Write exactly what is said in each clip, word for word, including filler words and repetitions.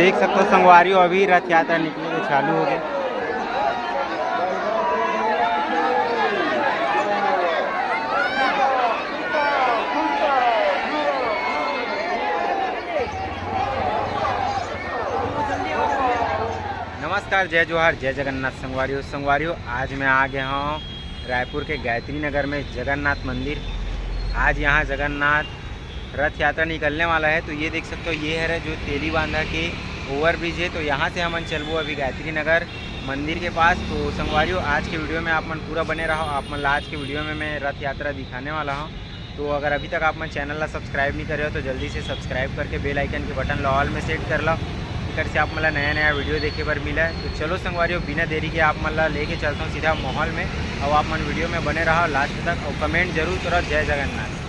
देख सकते हो संगवारी हो, अभी रथ यात्रा निकले के चालू हो गए। नमस्कार, जय जोहार, जय जगन्नाथ संगवारी हो। संगवारी हो, आज मैं आ गया हूँ रायपुर के गायत्री नगर में जगन्नाथ मंदिर। आज यहाँ जगन्नाथ रथ यात्रा निकलने वाला है। तो ये देख सकते हो, ये है जो तेली बांधा के ओवरब्रिज है। तो यहाँ से हमन चलबो अभी गायत्री नगर मंदिर के पास। तो संगवारी हो, आज के वीडियो में आप मन पूरा बने रहो। आप मन ला आज के वीडियो में मैं रथ यात्रा दिखाने वाला हूँ। तो अगर अभी तक आप मन चैनल ला सब्सक्राइब नहीं करे हो तो जल्दी से सब्सक्राइब करके बेल आइकन के बटन ला ऑल में सेट कर लो, एकर से आप मन ला नया नया वीडियो देखे बर मिले। तो चलो संगवारी हो, बिना देरी के आप मन ला लेके चलता हूँ सीधा माहौल में। और आप मन वीडियो में बने रहो लास्ट तक और कमेंट जरूर करो। जय जगन्नाथ।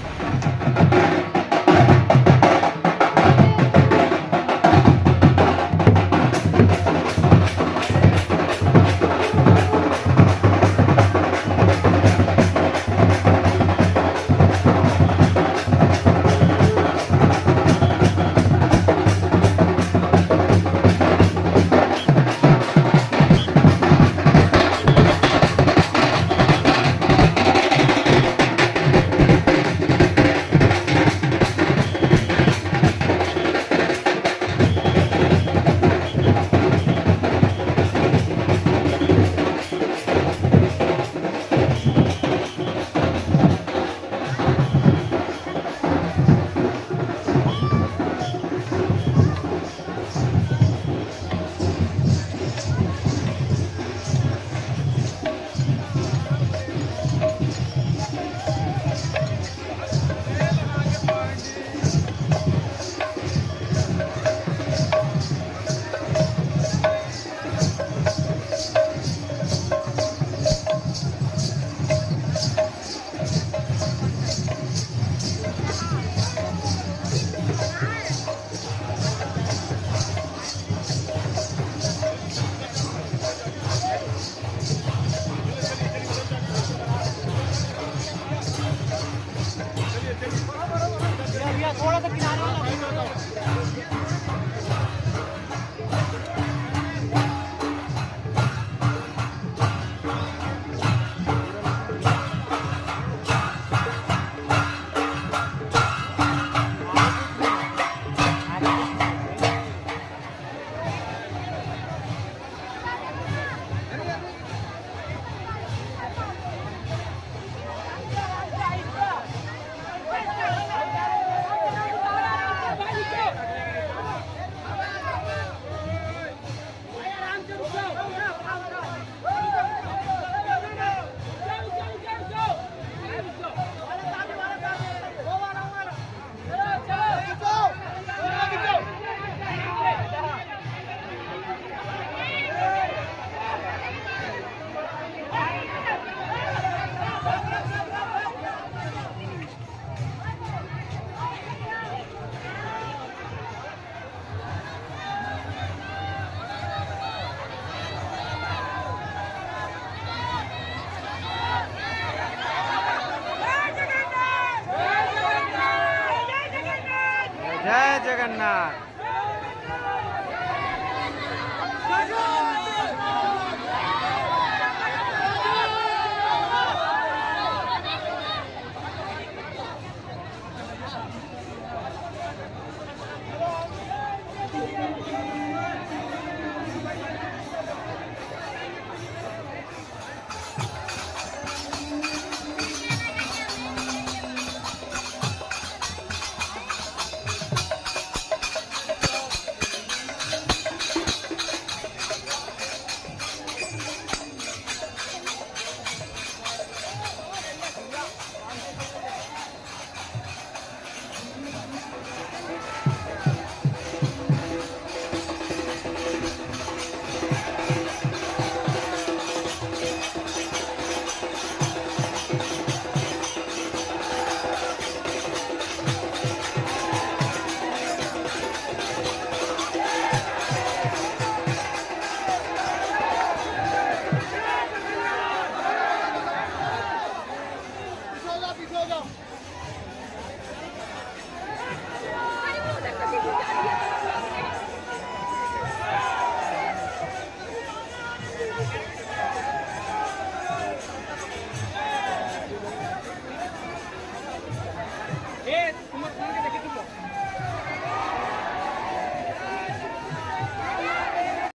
जय जगन्नाथ।